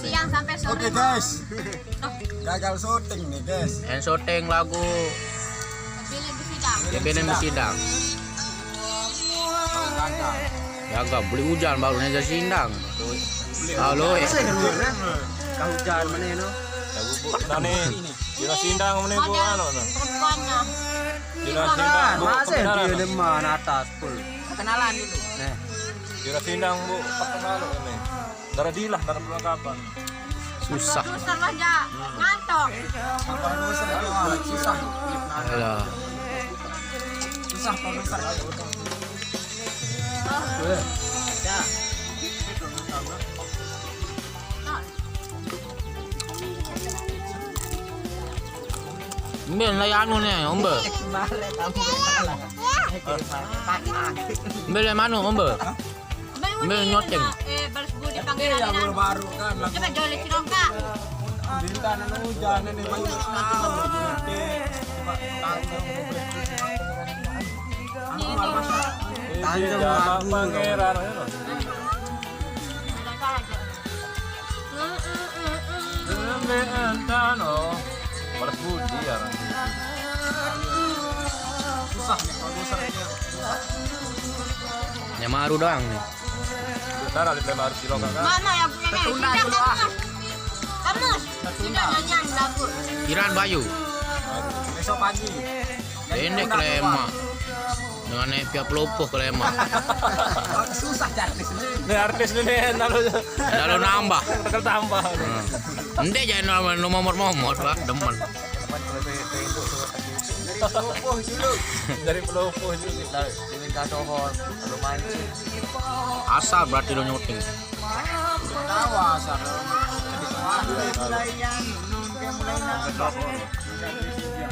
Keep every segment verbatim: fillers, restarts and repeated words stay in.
Siang sampai sore. Oke, guys. Gagal syuting nih, guys. Yang syuting lagu Bilin Besidang. Ya, Bilin Besidang. Gagal. Gagal, beli hujan baru nih jadi sindang. Halo, eh. Kahujan mana no? Lagu Bu, nane. Jura sindang mana Bu, anu no? Perempuannya. Jura sindang Bu, masih di depan atas pul. Kenalan dulu. Nih. Jura sindang Bu, pakai malu ini. Darah dilah, darah perlengkapan. Susah. Susah lah, ja. Ngantok. Susah. Alah. Susah produser. Ya. Mbe lai anu ne, ombe. Mbe lai manu, ombe. Mbe nyoteng. Eh, balas budi panggilan. Baru kan. Coba jole ciroka. Bintang hujan ini banyak. Tanjung Pangeran. Balas budi ya. Susah nih produsernya. Yang maru doang nih. Bentar, ada yang harus dilonggarkan. Mana yang punya nih? Tidak, kamu. Kamu. Tidak nyanyian lagu. Kiran Bayu. Besok pagi. Pendek kelema. Dengan naik pihak pelopoh kelema. Susah cari artis ini. Ini artis ini lalu lalu nambah. Tekel tambah. Hmm. Ndek jangan nomor-nomor, Pak, demen. Dari pelopoh dulu. Dari pelopoh dulu. Diminta dohor, lalu mancing. Asal berarti lo nyuting.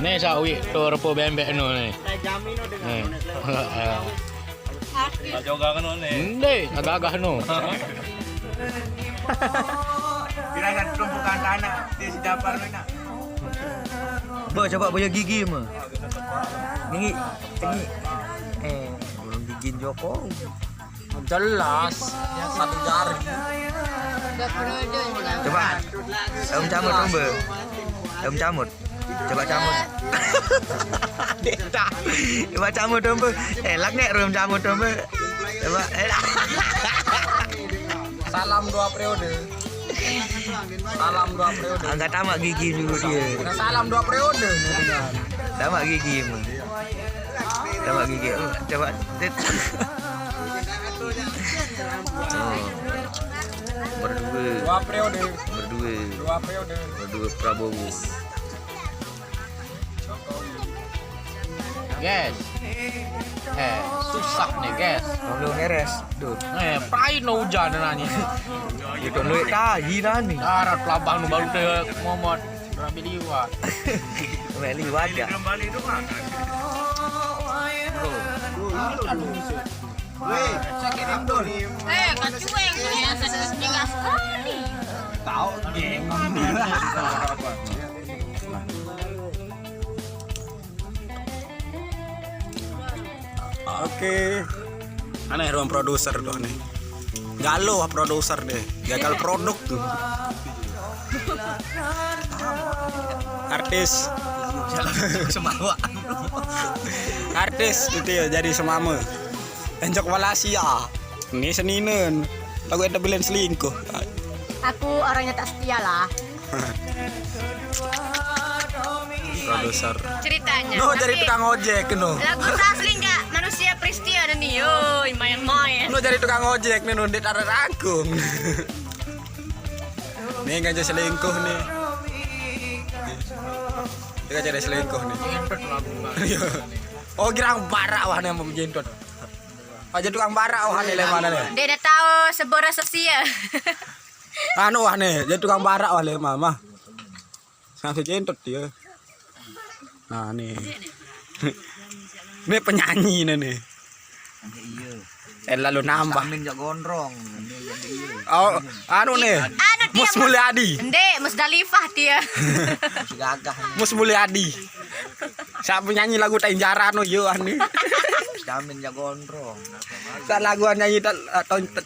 Nih sawi tuh repo bembek no nih. Nih. Tak jogang no nih. Ndek, tak gagah no. Kira kan tumpukan tanah di Sidabar no. Bo, coba punya gigi mah. Gigi, gigi. Eh, belum gigi Jokowi. Jelas, satu jari. Coba. Om Camut, Om Be. Om Camut. Coba Camut. Deta. Coba Camut, Om Be. Elak nek Om Camut, Om Be. Coba. Elak. Salam dua periode. Salam dua periode. Angkat tamak gigi dulu dia. Udah salam dua periode nih dengan. Tamak gigi emang. Tamak gigi. Coba. Tit. Oh. Berdua. Dua periode. Berdua. Dua periode. Berdua Prabowo. Guys. Eh, susah nih, guys. Belum beres. Duh. Eh, pai no hujan nani. Itu lu tai nani. Darat labang nu baru te momot. Rabi liwat. Mek liwat ya. Bro. Weh, sakit Abdul. Eh, kacueng tuh ya, tinggal sekali. Tahu game. Oke. Aneh ruang produser tuh aneh. Galuh produser deh, gagal produk tuh. Artis. Semawa. Artis itu ya jadi semame. Enjok Walasia. Ini seninen. Aku ada bilang selingkuh. Aku orangnya tak setia lah. Produser. Ceritanya. No, jadi tukang ojek no. Lagu asli nggak manusia Pristia dan nih, yoi, main-main. No, jadi tukang ojek nih, no, dia tak rangkung. Nih ngajak selingkuh nih. Dia ngajak selingkuh nih. Iya. Oh, girang barak wah nih mau jentot. Aja tukang barak wah nih lemana nih. Dia udah tahu sebora sosial. Anu wah nih, jadi tukang barak wah lemana. Sampai jentot dia. Nah nih. Ini penyanyi nih nih. Eh lalu nambah. Amin jak gondrong. Oh, anu nih. Anu dia, Mus Mulyadi. Ndek, Musdalifah dia. Masih gagah. Mus Mulyadi. Siapa nyanyi lagu Tainjarano yo anu. Amin jak gondrong. Saat lagu nyanyi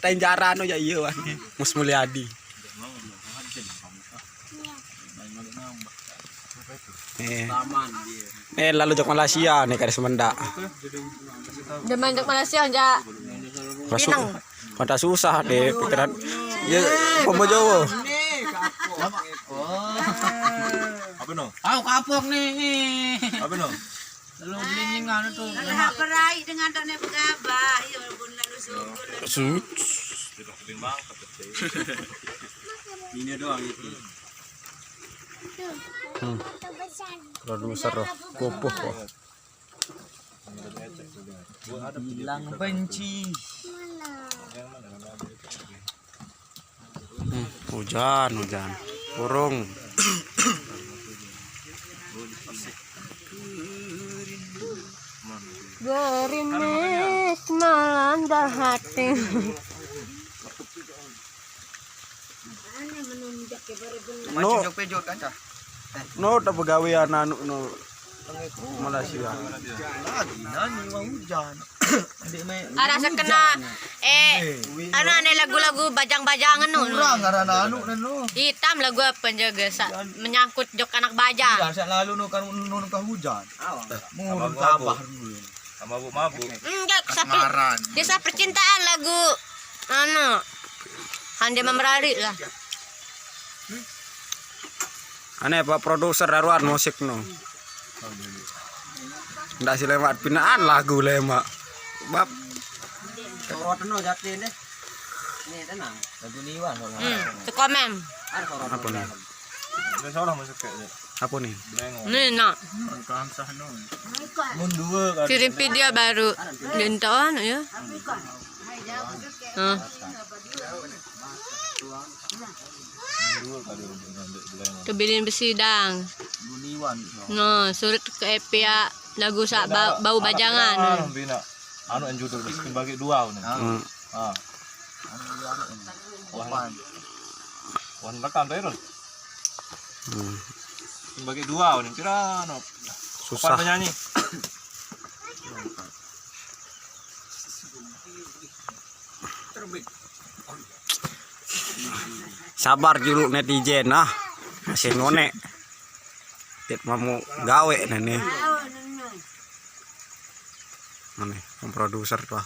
Tainjarano ya iyo anu. Mus Mulyadi. Eh. Eh, lalu jok Malaysia nih, kada semendak. Zaman jok Malaysia aja. Masuk. Mata susah deh pikiran. Ya, Pombo Jowo. Apa no? Tahu kapok nih. Apa no? Lalu belinya anu tuh. Kalau hak berai dengan tak naik begabah, ya walaupun lalu sugul. Sut. Ini doang itu. Hmm. Produser roh. Pupuh roh. Bilang benci. Hmm, hujan, hujan. Burung. Gerimis melanda hati. No, Jok pejot kaca. No, tak pegawai anak no Malaysia. Lagi nani mau hujan. Adik main. Arah sekena eh anu ane lagu-lagu bajang-bajangan nu. Kurang arah anu dan lo. Hitam lagu apa jaga sa menyangkut jok anak baja. Ya, saya lalu no kan no ka hujan. Murun kabah dulu. Mabuk-mabuk. Enggak, kisah per- kisah percintaan lagu anu. Hande Mamrari lah. Ane Pak produser daruan musik no. Ndak si lemak pinaan lagu lemak. Bab Sorot no jati deh. Nih tenang. Lagu Niwan kalau Hmm, tu komen. Ada sorot. Apa nih? Udah salah masuk kayaknya. Apa nih? Blengo. Ni nak Kansah no. Mun dua kan. Kirim video baru. Dia entah anu ya. Ha. Dua kali untuk ngambil Blengo. Kebilin besidang. Lagu Niwan. No, surut ke epia lagu sak bau, bau bajangan. Bina. Anu yang judul miskin bagi dua ni. Hmm. Ah. Opan. Wan rekam tadi Rul. Hmm. Miskin bagi dua ni kira anu. Susah. Penyanyi. Sabar dulu netizen ah. Masih nonek. Tit mau gawe nene. Mana? Yang produser tuh.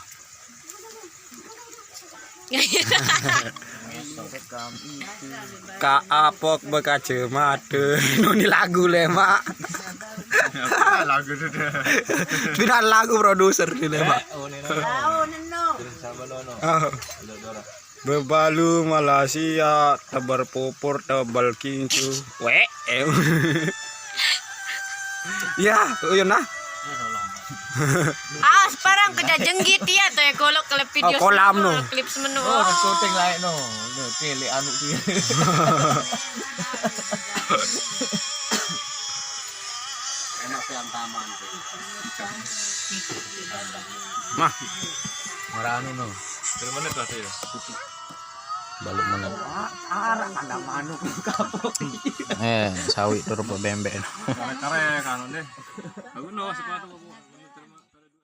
Ka apok bekacamata. Nuni lagu lemak. Lagu sudah. Pinaan lagu produser ni lemak. Oh, ni no. Sama no no. Oh. Lo dora. Bebalu Malaysia, tebar pupur, tebal kincu. Wek. Em. Ya, uyun nah. Ah, separang kerja jenggit ya tuh ya kalau klip video Oh, kolam semenu, no. Klip semenu. Oh, syuting lain no. No, tele anu dia. Enak yang taman tuh. Mah, Marah anu no. Dari mana tuh ya? balik mana? Arah kandang manuk kapok. Eh, sawi turun bembek. Kare-kare kan deh. Aku no sepatu.